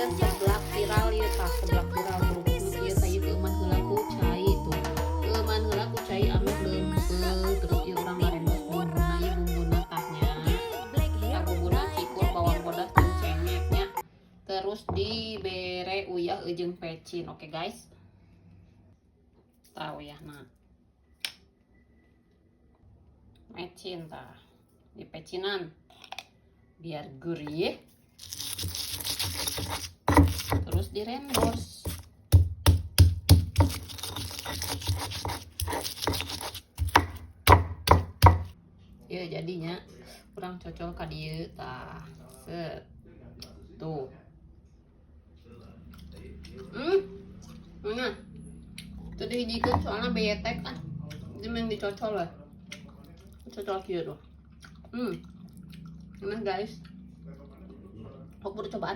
Ieu seblak viral ieu tah, seblak viral kerupuk ieu tah. Ieu keueuman heula ku cai tuh. Keueuman heula ku cai ameh leumpeuh. Terus ieu urang ngarendos bumbuna, ieu bumbuna tah nya. Tah, bumbuna cikur, bawang bodas jeung cengek nya. Terus dibere uyah jeung pecin. Oke guys. Tah, uyahna. Mecin tah. Dipecinan biar gurih. Terus direndos. Ya jadinya kurang cocol ka dieu tah. Set. Tuh. Mana? Itu dihijikeun soalnya beyetek ah. Jadi mending dicocol lah. Cocol kieu tuh. Nah guys. Aku perlu cobaan.